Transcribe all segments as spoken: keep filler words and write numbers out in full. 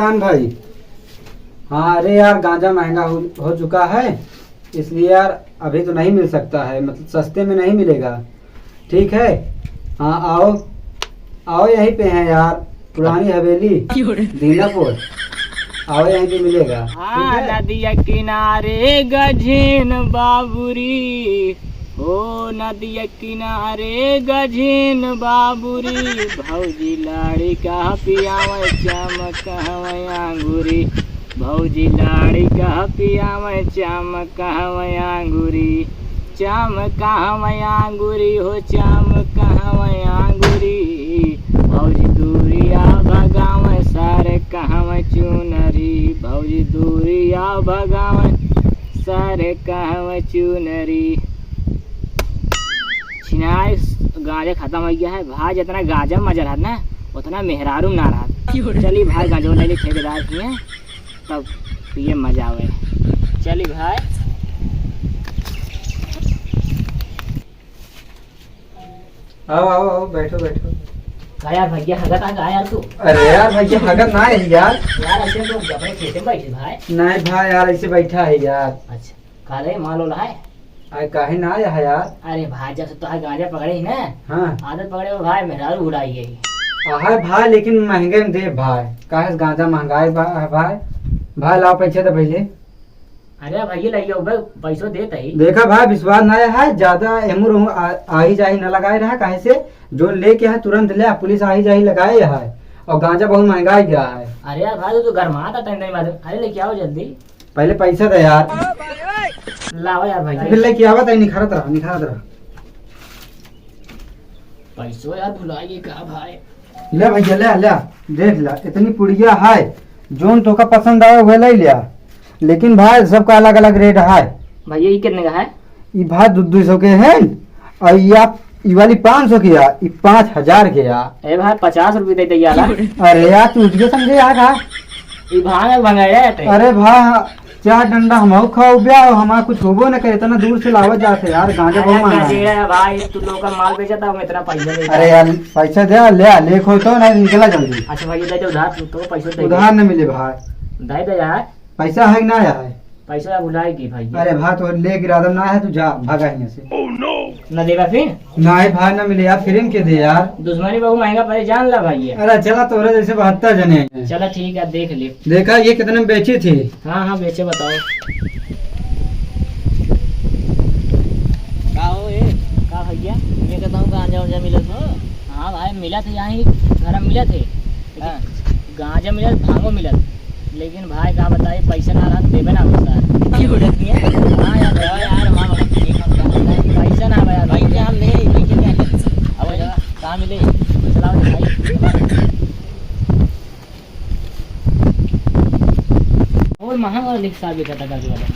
खान भाई। हाँ, अरे यार, गांजा महंगा हो, हो चुका है, इसलिए यार अभी तो नहीं मिल सकता है, मतलब सस्ते में नहीं मिलेगा। ठीक है, हाँ आओ, आओ, यहीं पे हैं यार, पुरानी हवेली, क्यों रे? दीनापुर। आओ, यहीं पे मिलेगा, ठीक हाँ, है? नदिया किनारे गझिन बाबुरी, हो नदिया किनारे गझिन बाबुरी, भौजी लाड़ी का पियावे चमक हवे आंगुरी, भौजी लाड़ी का पियावे चमक हवे आंगुरी, चमक हवे आंगुरी हो चमक हवे आंगुरी, भौजी दूरिया भगावे सर कहवे चुनरी, भौजी दूरिया भगावे सर कहवे चुनरी। छिनार गांजा खत्म हो गया है भाई, जितना गांजा में मजा रहत ना, उतना मेहरारू में ना रहत। चली भाई, गांजा ले ली ठेकेदार किए, तब पिए मजा आवे। चली भाई। आओ, आओ, आओ, बैठो, बैठो। का यार भैया, हगत आ का यार तू? अरे यार भैया, हगत ना है यार। यार ऐसे तो अपने खेते में बैठे भाई। नहीं भाई यार, ऐसे बैठा है यार। अच्छा, का रे, माल वाल है? अरे काहे ना आया है यार? अरे भाई, जब से तोहार गांजा पकड़े ही ना, हाँ। आदत पकड़े हो भाई, मेहरारू भुलाई गई। अरे भाई, लेकिन महंगे में दे भाई, काहे से गांजा महंगाई बा-, है भाई। भाई लाओ पैसे दे पहले। अरे भैया, लइयो बे, पैसो देत ही। देखा भाई, विश्वास ना है, ज्यादा एमू रहू आ, आही जाही ना लगाए रहा, काहे से जो लेके है तुरंत ले, पुलिस आही जाही लगाए है, और गांजा बहुत महंगा ही गया है। अरे यार भाई, तू तो गरमात है, तनी तनी बात। अरे लेके आओ जल्दी। पहले पैसा दे यार। लाओ यार भाई। फिर लेके आवा, तनी निखारत रहा, निखारत रहा। पैसो यार भुला गए का भाई? ले भैया, ले, ले, देख ला, इतनी पुड़िया है, जोन तोका पसंद आवे, वह ले लिया। लेकिन भाई, सबका अलग-अलग रेट है। भैया, ई कितने का है? ई भाई, दो, दो सौ के है, और ई आप, ई वाली पाँच सौ की है, ई पाँच हजार के है। ए भाई, पचास रुपये दे दे यार। अरे यार, तू उसके समझे यार का? ई भांग भंगाया है। अरे भाई, चार डंडा हमहू खाओ ब्या, हमार कुछ होबो न करे, इतना दूर से लावत जात है यार, गांजा अरे बहुत महंगा है। गजेड़ा है भाई, तू लोकल माल बेचत है, हम इतना पैसा लेता अरे है। यार, पैसा दे, ले आ, ले खो तो, नहीं निकला जल्दी। अच्छा भाई, ये दे दे उधार, तू तो पैसा दे दे। उधार न मिले भाई। दे दे यार। पैसा है कि ना है? पैसा भुलाएगी भाई। अरे भाई, तो ले के इरादा ना है, तू जा, भागा यहाँ से। ना देगा फिर? नाहीं भाई, ना मिले यार, फिर इनके दे यार। दुश्मनी बहुत महंगा पड़े, जान ला भाई ये। अरे चला, तोरे जैसे बहत्तर जने हैं। चला ठीक है, देख ले। देखा ये कितने में बेची थी? हाँ, हाँ, बेचे बताओ। का हो ए? का भैया? ये कहता हूँ गांजा वांजा मिलत हो? हाँ भाई, मिलत है, यहाँ ही घर में मिलत है। हाँ। गांजा मिलत, भांगो मिलत। लेकिन भाई का बताई, पैसा ना रहत, देबे ना होता। ये हो जाती है। हाँ यार, हाँ यार, हमारा बाबा ठीक है, क्या होता है? पैसा ना बा यार, भाई, पैसा हम नहीं, पैसे क्या करें? अब कहाँ मिले? चलाओ भाई। और महंगा वाला लिख साहब, ये कहता गाड़ी वाला।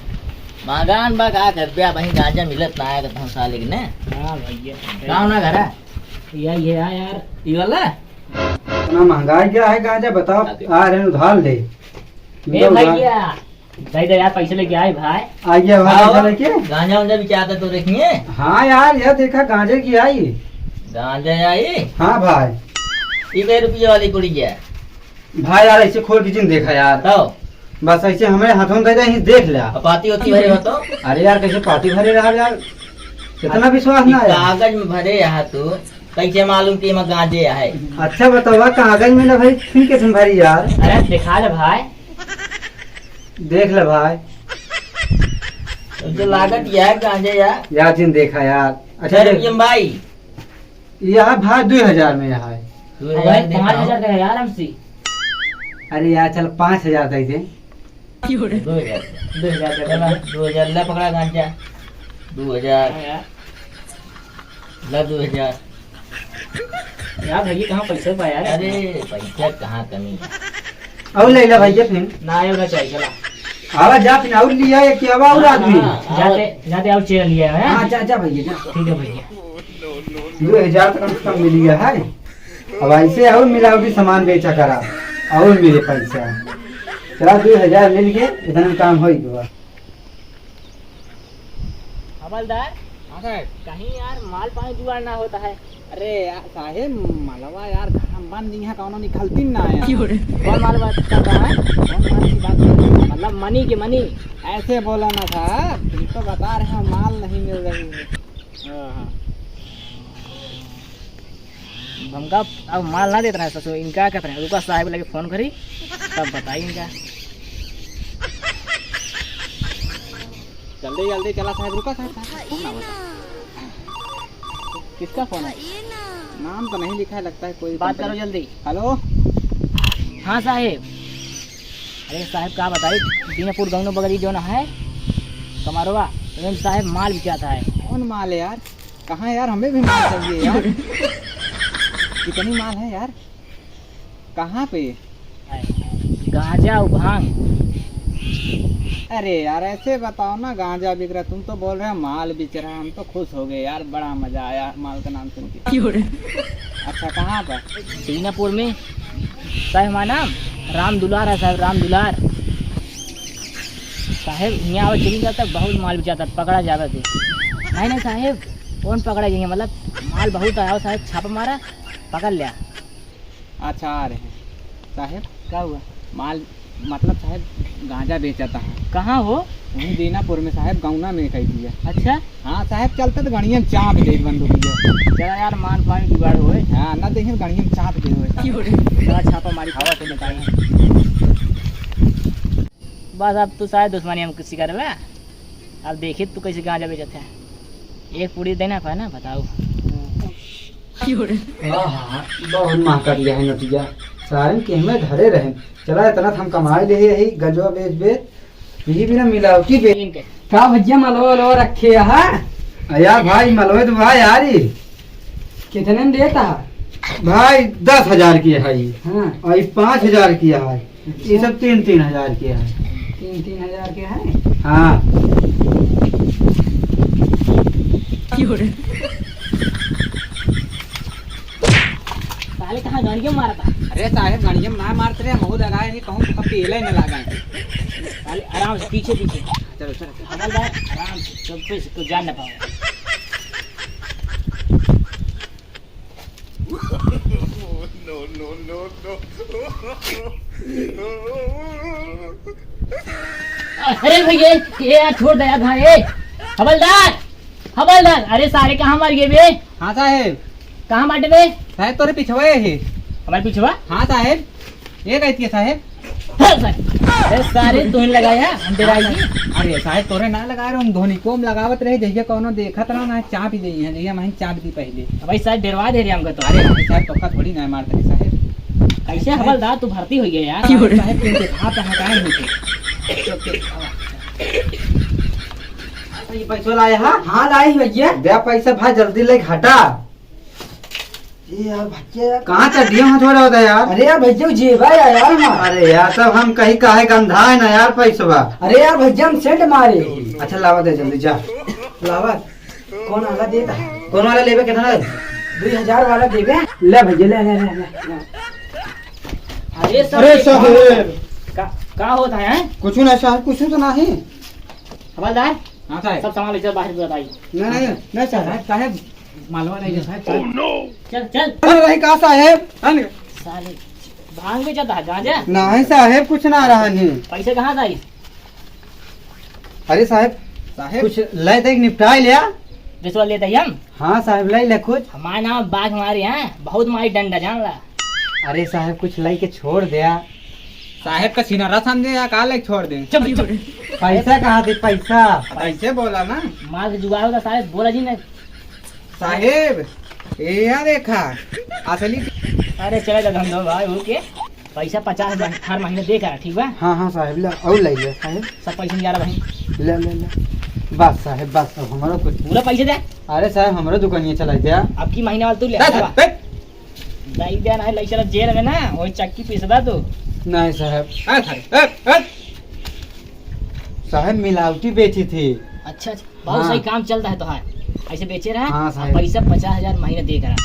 महंगान बा का कर दिया, वहीं गांजा मिलत ना आया, कहता हूँ साले के ने। हाँ भैया। गाँव ना घर है? यही है यार। ये वाला? इतना महंगाई क्या है गांजा, बताओ। अरे। आ रहे हैं उधार ले। ए इनका उधार। भैया, दे दे यार, पैसे लेके आए भाई। आ गया भाई, आओ। पैसा लेके। गांजा वांजा भी चाहता तो देखिए। हाँ यार, यह देखा गांजे की आई। गांजा आई? हाँ भाई। ये कै रुपये वाली पुड़ी है? भाई यार, ऐसे खोल के जिन देखा यार। तो? बस ऐसे हमारे हाथों में दे दे, ही देख ले। अब पाती होती भरे हो तो? अरे यार, कैसे पाती भरे रहा यार? कितना विश्वास ना ये आया। कागज में भरे यहाँ तू। कैसे मालूम कि एमा गांजे है? अच्छा बतावा, कागज में ना भरी, फिर कैसे भरी यार? अरे दिखा ले भाई। देख ले भाई। तो लागत यह गांजे यार। यार जिन देखा यार। अच्छा कै देख। रुपये में भाई? यह भाई दो हजार में यह है। दो हजार अरे, देखा। पाँच हजार का है यार हमसे। अरे यार चल पाँच हजार दे दे। दो हजार। दो हजार का चला, दे। दो हजार ले पकड़ा गांजा। दो हजार। हाँ यार। ला दो हजार। यार भैया कहाँ पैसे पाया यार? अरे पैसा कहाँ कमी है? और ले ला भैया फिर। ना आयो ना चाहिए, चला। आवा जा फिर और लिया है कि आवा और आदमी? हाँ, जाते, जाते और चेहरा लिया है। हाँ, जा, जा भैया, जा। ठीक है भैया। दो हजार तो कम से कम मिल गया है। अब ऐसे और मिलावटी सामान बेचा करा, और मिले पैसा। चला, दो हजार मिल गए, इतना में काम हो ही गया। हवलदार, हाँ साहब। कहीं यार माल पानी जुगाड़ ना होता है? अरे यार साहेब, मलवा यार, घर में बंद ही है, कौनो निकलती ना है यार। क्यों रे? कौन माल बात कर रहा है? कौन माल की बात कर रहा है? मतलब मनी के मनी। ऐसे बोला ना साहब, तुम तो बता रहे हो माल नहीं मिल रही है। हाँ, हाँ। हमका अब माल ना देत रहे ससुर, इनका कहत रहे, रुका साहेब लगे फोन करी, तब बताई इनका। जल्दी, जल्दी चला साहेब, रुका साहेब, साहेब, फोन आवत है। किसका फोन है? नाम तो नहीं लिखा है, लगता है कोई बात कंपनी। करो जल्दी। हेलो। हाँ साहेब। अरे साहेब, का बताई, दीनापुर गौनो बगरी जौन है, कमरवा, ओमे साहेब माल बिकात है। कौन माल है यार? कहाँ यार, हमें भी माल चाहिए यार। कितनी माल है यार? कहाँ पे? गांजा और भांग। अरे यार, ऐसे बताओ ना, गांजा बिक रहा, तुम तो बोल रहे हो माल बिक रहा, हम तो खुश हो गए यार, बड़ा मजा आया माल का नाम सुन के। क्यों रे? अच्छा, कहाँ पर? दीनापुर में। साहेब, हमारा नाम राम दुलार है साहेब, राम दुलार। साहेब, यहाँ आवे चेकिंग करता, बहुत माल बिकाता, पकड़ा जावे थे। नहीं, नहीं साहेब, कौन पकड़ा जाइए, मतलब माल बहुत आया हो साहेब, छापा मारा, पकड़ लिया। अच्छा, आ रहे हैं। साहेब, क्या हुआ? माल, मतलब साहेब, गांजा बेचता है। कहाँ हो? वहीं दीनापुर में साहेब, गौना में कही दिया। अच्छा? हाँ साहेब, चलते तो गणिया में चाप दे बंदूकिया। चला यार, मान पानी जुगाड़ होए। हाँ, ना देखे गणिया में चाप दे होए। क्यों रे? चला छापा मारी, हवा से बताई। बस अब तू साहेब दुश्मनी हम किसी कर रहा। अब देखी तू कैसे गांजा बेचत है। एक पुड़ी देना पाए ना, बताओ। आहा, बहुत महका दिया है नोटिया। सारन के हमें धरे रहे। चला, इतना तो हम कमाए ले ही, गजवा बेच बेच, यही बिना मिलावटी बेच। इनके। का भैया, मलवा वलवा रखे है? अया भाई, मलवे तो भाई यार ही। कितने में देता है? भाई, दस हजार की है ये। हाँ। और ये पाँच हजार की है। ये सब तीन तीन हजार के है। तीन तीन हजार के है? हाँ। क्यों रे? साले कहाँ गाड़ियाँ मारता? अरे साहेब, गाड़ियाँ ना मारते रहे, हम लगाए नहीं, कहूँ तो पीले न लगाए। साले आराम से पीछे पीछे। चलो, चलो, चलो। हवलदार, आराम से, सब पे से कोई जान ना पावे। No, no, no, no। अरे भैया, ये यार छोड़ दे यार भाई। हवलदार, हवलदार, अरे सारे कहाँ मर गए बे? हाँ साहेब। कहाँ बाटे बे? साहेब तोरे पिछवा है। हमारे पिछवा? हाँ साहेब। ये कहती है साहेब। हाँ, साहेब। अरे, सारे तुहिन लगाए हैं, हम डराई जी। अरे, साहेब, तोरे ना लगा रहे, हम धोनी को हम लगावत रहे, जहिया कौनो देखत रहा ना, चाप ही देई है, जहिया माही चाप दी पहले। अब भाई, साहेब, डरवा दे रहे हमको तो। अरे, अरे, साहेब, तोका थोड़ी ना मारते रहे, साहेब। कैसे हवलदार, तू भर्ती हो गया यार। क्यों रे? साहेब, तुम देखा तो हटाए नहीं थे। ये पैसा लाए, हाँ? हाँ, लाए ही भैया। दे पैसा भाई, जल्दी ले हटा। ए यार भैया यार। कहाँ चड्डियों में थोड़ा होता है यार? अरे यार भैया, वो जेबा है यार हमारा। अरे यार, तब हम कहीं काहे गंधा है ना यार पैसवा। अरे यार भैया, हम सेंट मारे। अच्छा लावा दे जल्दी जा। लावा। कौन वाला देता है? कौन वाला लेबे, कितना है? दो हजार वाला देबे। ले भैया, ले, ले, ले, ले। अरे सर, अरे सर, का, का होता है? कुछ ना सर, कुछ तो नहीं। हवलदार, हाँ साहेब। सब सामान ले चल बाहर बताई। नहीं, नहीं, नहीं साहेब। साहेब, साहेब, मालवा नहीं है साहेब, साहेब। चल, चल। अरे रही का साहेब? हाँ, नहीं। साले, भांग बेचता है, गांजा? नहीं साहेब, कुछ ना रहा नहीं। पैसे कहाँ से आई? अरे साहेब, साहेब। कुछ ले दे, निपटाई लिया। रिश्वत लेते ही हम? हाँ साहेब, ले ले कुछ। हमारा नाम बाघ मारे हैं, बहुत मारी डंडा जान ला। अरे साहेब, कुछ ले के छोड़ दे। साहेब का सिनारा समझे या का ले छोड़ दे? चुप, चुप। पैसा कहाँ दे, पैसा? पैसे बोला ना। माल के जुगाड़ होता साहेब, बोला जी ना। साहेब, ये यार देखा, असली। अरे चले जा धंधो भाई, हो के? पैसा पचास हजार हर महीने दे करा, ठीक बा? हाँ, हाँ साहेब, ले, और ले ले साहेब। सब पैसे निकाला भाई। ले, ले, ले। बस साहेब, बस, अब हमारा कुछ। पूरा पैसे दे। अरे साहेब, हमारा दुकानिया चला दे। अब की महीने वाला तू ले, बस, चला। बस। नहीं दे ना, ले चला जेल में ना, वही चक्की पीसदा तू। नहीं साहेब। हाँ, साहेब, ए, ए। साहेब, मिलावटी बेची थी। अच्छा, अच्छा। बहुत हाँ। सही काम चलता है तोहार। ऐसे बेचे रहा, हाँ, साहब। पैसा पचास हजार महीना दे करा।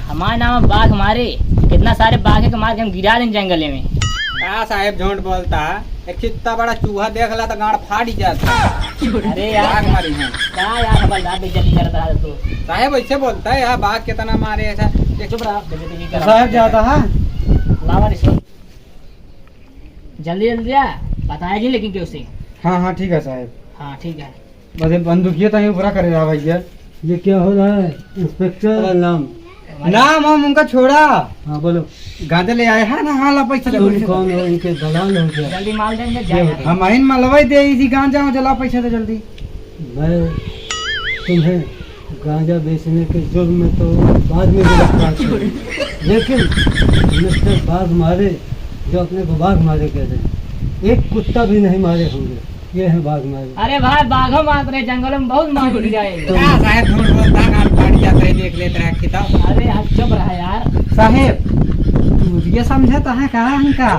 हमार नाम है बाघ मारे, कितना सारे बाघ के मार के हम गिरा दें जंगले में। का साहेब झूठ बोलता है? एक इतना बड़ा चूहा देख ला तो गांड फाट ही जाता है। अरे यार, बाघ मारी है। का यार, हमारे दांत बेइज्जती करता है तू। साहेब ऐसे बोलता है यार, बाघ कितना मारे ऐसा। चुप रहा, बेइज्जती नहीं कर। साहेब जाता है। लावा रिश्वत। जल्दी जल्दी आ, बताया जी लेकिन क्यों से। हाँ, हाँ, ठीक है साहेब। हाँ, ठीक है। बस ये बंदूकिया तो यहीं पूरा करे रहा भैया। ये क्या हो रहा है, इंस्पेक्टर? प्रणाम। नाम हम उनका छोड़ा। हाँ, बोलो। गांजा ले आए हैं ना, हाँ, ला पैसा दे, तुम पैसा दे। कौन हो, इनके दलाल हो क्या? जल्दी माल देंगे, ये जाए। बताओ। हम आइन मलवाई दे, इसी गांजा हो, जला पैसा दे जल्दी। मैं तुम्हें गांजा बेचने के जुर्म में तो बाद में गिरफ्तार करूँ, लेकिन मिस्टर बाघ मारे, जो अपने को बाघ मारे कहते हैं, एक कुत्ता भी नहीं मारे होंगे। ये है बाघ मारे। अरे भाई, बाघो मारत रहे, जंगल में बहुत मार गिरा है। तो का साहेब झूठ बोलता, गांड फाट जात रहे, देख लेत रहे किताब। अरे यार, चुप रहा यार। साहेब, तू ये समझे तो है कहाँ हमका?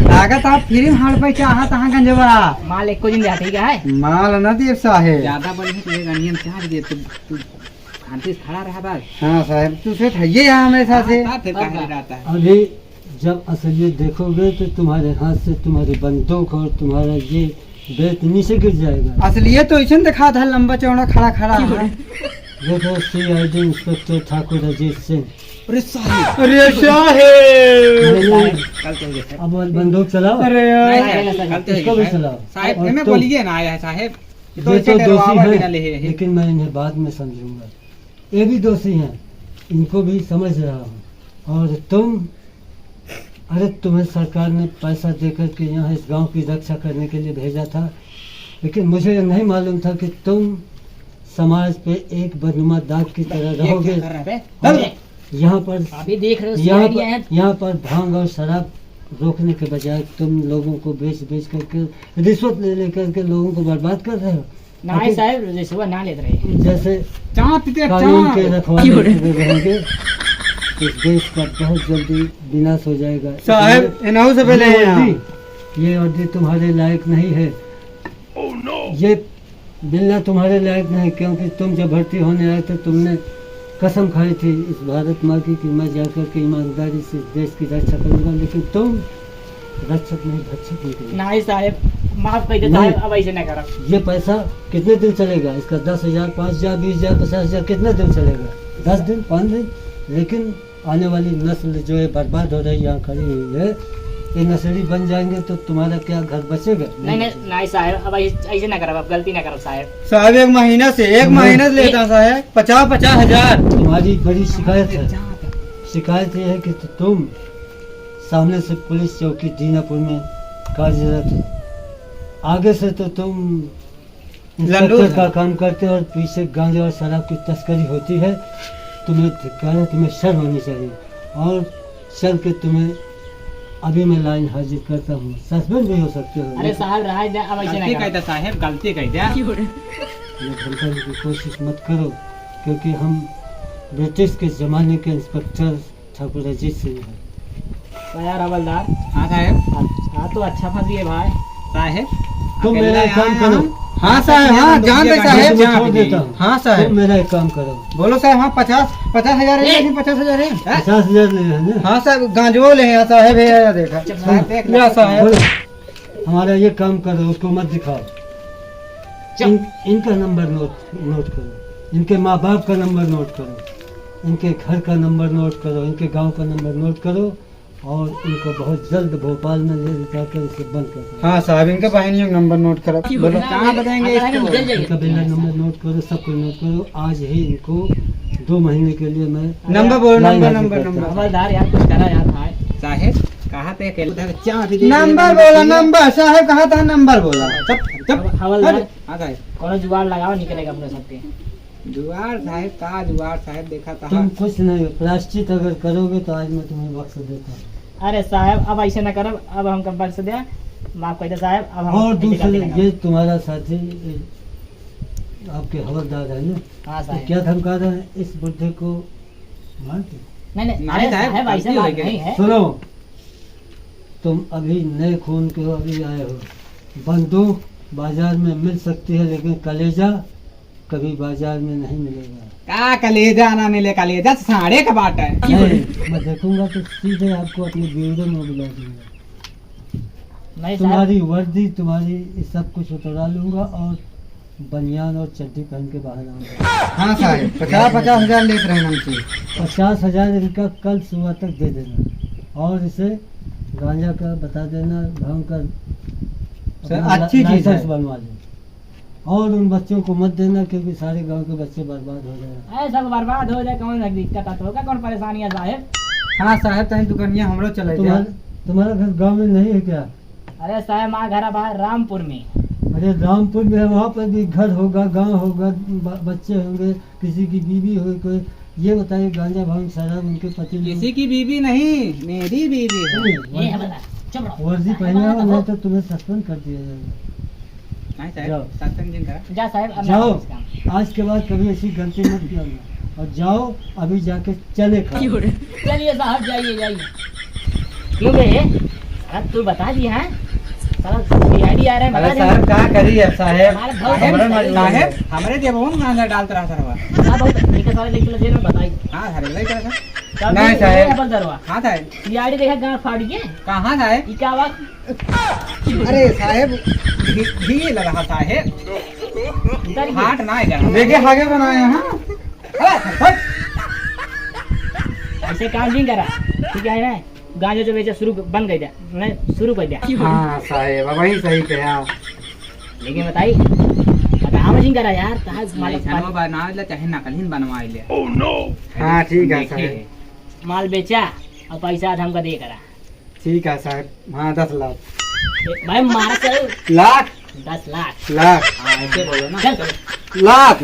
लागत आप फ्री में हड़पे चाहत हैं गंजवा। माल एको दिन दे, ठीक है? माल न देब साहेब। ज्यादा बोली है तो एक अनियन चार दे, तू, तू शांति से खड़ा रहा बस। हाँ साहेब, तू सेठ है ये यहाँ हमेशा से। हाँ, फिर कहाँ रहता है? अभी जब असलियत देखोगे तो तुम्हारे हाथ से तुम्हारी बंदूक और तुम्हारा ये बेल्ट नीचे गिर जाएगा। असलियत तो ऐसे दिखात है, लंबा चौड़ा खड़ा खड़ा है। देखो, सीआईडी इंस्पेक्टर ठाकुर अजीत सिंह। अरे साहेब। अरे साहेब। नहीं, नहीं। कल कहेंगे सर। अब बंदूक चलाओ। अरे यार। नहीं, नहीं, नहीं, सर। कल कहेंगे इसको भी सर। चलाओ। साहेब, और हमें तुम बोलिए ना आया है साहेब। ये तो ये ऐसे तो दोषी डरवावा है, बिना लिए है। लेकिन मैं इन्हें बाद में समझूंगा। ये भी दोषी हैं, इनको भी समझ रहा हूँ। और तुम, अरे तुम्हें सरकार ने पैसा देकर के यहाँ इस गांव की रक्षा करने के लिए भेजा था, लेकिन मुझे यह नहीं मालूम था कि तुम समाज पे एक बदनुमा दाग की तरह ये क्या रहोगे। कर रहा है बे? चल। यहाँ पर, अभी देख रहे हो, यहाँ सीआईडी पर, आया है। यहाँ पर भांग और शराब रोकने के बजाय तुम लोगों को बेच बेच करके, रिश्वत ले लेकर के लोगों को बर्बाद कर रहे हो। नहीं आखिर साहब, रिश्वत ना लेत रहे। जैसे चाँद के कानून चाँद। के रखवाले क्यों रे? हुए रहेंगे, इस देश का बहुत जल्दी विनाश हो जाएगा। साहब, इसलिए इन्हों से पहले ये यहाँ। वर्दी, ये वर्दी तुम्हारे लायक नहीं है। ये बिल्ला तुम्हारे लायक नहीं, क्योंकि तुम जब भर्ती होने आए थे, तुमने कसम खाई थी इस भारत माँ की कि मैं जाकर के ईमानदारी से देश की रक्षा करूंगा, लेकिन तुम रक्षक नहीं, भक्षक निकले। नहीं साहेब, माफ कर दे नहीं। साहेब, अब ऐसे ना करब। ये पैसा कितने दिन चलेगा? इसका दस हजार, पाँच हजार, बीस हजार, पचास हजार, कितने दिन चलेगा? दस दिन, पाँच दिन? लेकिन आने वाली नस्ल जो है बर्बाद हो रही, यहाँ खड़ी हुई है, ये नशेड़ी बन जाएंगे तो तुम्हारा क्या घर बचेगा? नहीं, नहीं, नहीं साहेब, अब ऐसे, ऐसे ना करब, अब गलती ना करब साहेब। साहेब, एक महीना से, एक तुम महीना से ये लेता साहेब, पचास, पचास हजार। तुम्हारी बड़ी शिकायत है। शिकायत ये है कि तुम सामने से पुलिस चौकी दीनापुर में कार्यरत हो, आगे से तो तुम लंडू इंस्पेक्टर है। का काम करते हो और पीछे गांजा और शराब की तस्करी होती है। तुम्हें धिक्कार है, तुम्हें शर्म आनी चाहिए। और चल के तुम्हें अभी मैं लाइन हाजिर करता हूँ, सस्पेंड भी हो सकते हो, अरे लेकिन साहब, रहा दे, अब ऐसे ना गलती करो। कह दे साहेब, गलती कह दे। ये धमकाने की कोशिश मत करो, क्योंकि हम ब्रिटिश के जमाने के इंस्पेक्टर ठाकुर अजीत सिंह है। तो यार हवलदार। हाँ साहेब। अच्छा, तो अच्छा फंस गए भाई। साहेब, तुम अकेला मेरा एक काम यहाँ करो। हम। हाँ साहेब, हाँ, जान दे साहेब, मैं तुम्हें जान छोड़ दे। देता हूँ। हाँ साहेब। तुम मेरा एक काम करो। बोलो साहेब, हाँ, पचास, पचास हजार है, ए! लेकिन पचास हजार है। पचास हजार ले है ना? हाँ साहेब, गांजो ले हैं साहेब, ये देखा। चुप साहेब, साहेब। देख लो। या साहेब। बोलो। हमारा ये काम करो, उसको मत दिखाओ। चुप। इन, इनका नंबर नोट, नोट करो, इनके माँ बाप का नंबर नोट करो, इनके घर का नंबर नोट करो, इनके गांव का नंबर नोट करो और इनको बहुत जल्द भोपाल में ले जाकर इसे बंद कर दो। हाँ साहब, इनके बहनियों का नंबर नोट करो। बोलो। कहाँ बताएंगे अगर इसको? निकल जाएगी। इनका बिल्ला नंबर नोट करो, सब कुछ नोट करो। आज ही इनको दो महीने के लिए मैं नंबर बोलो, लाइन नंबर, हाजिर नंबर, करता हूँ। नंबर। हवलदार यार, कुछ करा यार भाई। साहेब, कहाँ पे अकेले? उधर चाबी दे दे, नंबर बोला, नंबर, साहेब, कहाँ था नंबर बोला? चुप, चुप। हवलदार, अरे, हाँ, साहेब। कोनो जुगाड़ लगाओ, निकलेगा अपने सबके। जुगाड़, साहेब, का जुगाड़, साहेब, देखा था। तुम कुछ नहीं हो, प्रायश्चित अगर करोगे तो आज मैं तुम्हें बख्श देता हूँ। अरे साहेब, अब ऐसे ना करब, अब हमका बख्श दे, माफ कर दे साहेब, अब हम और ऐसे दूसरे, गलती ना करब। ये तुम्हारा साथी, आपके हवलदार है ना? हाँ तो साहेब। क्या धमका रहे हैं इस बुड्ढे को? मार दे। नहीं, नहीं, नहीं अरे साहेब, साहेब, ऐसे गलती हो बात गई। नहीं है। सुनो, तुम अभी नए खून के हो, अभी आए हो। बंदूक बाजार में मिल सकती है, लेकिन कलेजा कभी बाजार में नहीं मिलेगा। का कलेजा ना मिले, कलेजा साढ़े का बात है। नहीं, मैं देखूंगा तो सीधे आपको अपने ब्यूरो में बुला दूंगा। नहीं साहब। तुम्हारी वर्दी, तुम्हारी ये सब कुछ उतरा लूंगा और बनियान और चड्डी पहन के बाहर आऊंगा। हाँ साहब, पचास, पचास हजार लेत रहे हमसे। पचास हजार इनका कल सुबह तक दे देना और इसे गांजा का बता देना, भांग का सर, अपना अच्छी चीज लाइसेंस है। बनवा लें। और उन बच्चों को मत देना, क्योंकि सारे गांव के बच्चे बर्बाद हो गए हैं। अरे, सब बर्बाद हो जाए, कौन दिक्कत है? तो का कौन परेशानी है साहेब? हाँ साहेब, तनी दुकनिया हमरो चले तुम्हारा, जाए। तुम्हारा घर गांव में नहीं है क्या? अरे साहेब, हमारा घर है बाहर रामपुर में। अरे, रामपुर में है, वहाँ पर भी घर होगा, गांव होगा, ब-, बच्चे होंगे, किसी की बीवी होगी, कोई ये बताइए, गांजा, भांग, शराब उनके पति लोग किसी की बीवी नहीं, मेरी बीवी है। नहीं, ये है वर्दी, बता, चुप रहो। वर्दी पहने हो, नहीं तो तुम्हें सस्पेंड कर दिया जाएगा। नहीं साहब, जाओ। सस्पेंड नहीं करा। जा साहब, अब जाओ, मैं काम। आज के बाद कभी ऐसी गलती मत करना। और जाओ, अभी जाके चने खाओ। चलिए साहब, जाइए, जाइए। क्यों बे? अब तू बता दिया है? साला सीआईडी आ रहा है, अरे बता दे। साहब, का करी अब साहेब? हमारे बहुत हमरे सारे मजबूरी साहेब, है। हमरे जेबवा में गांजा डालत रहा सरवा। हाँ, बहुत निकल सारे लेके जेल में बताई। हाँ, सारे लेके रखा। तब नहीं भी साहेब। ये अपन सरवा। हाँ साहेब। सीआईडी देखा गांड फाड़ के। कहाँ साहेब? ई का बात? अरे साहेब, घी, घी लगा साहेब। उधर ही। हाथ ना है जरा। देखिए, आगे बनाए हैं, हाँ। अरे, हट। ऐसे काम नहीं करा, ठीक है ना? गांजा जो बेचा शुरू बंद कर दिया, नहीं, शुरू कर दिया। हाँ साहेब, अब वही सही कहा। लेकिन बताई, बतावा नहीं करा यार, कहाँ मालिक लाइसेंसवा पानी बनावे ले, चाहे नकल ही बनवाए ले। हाँ, ठीक है देखे साहेब। है। माल बेचा और पैसा आज हमका दे करा। ठीक है साहेब, हाँ, दस लाख। ए, भाई, मारा चल। लाख? दस लाख। लाख। हाँ, ऐसे बोलो ना। चल। चलो। लाख।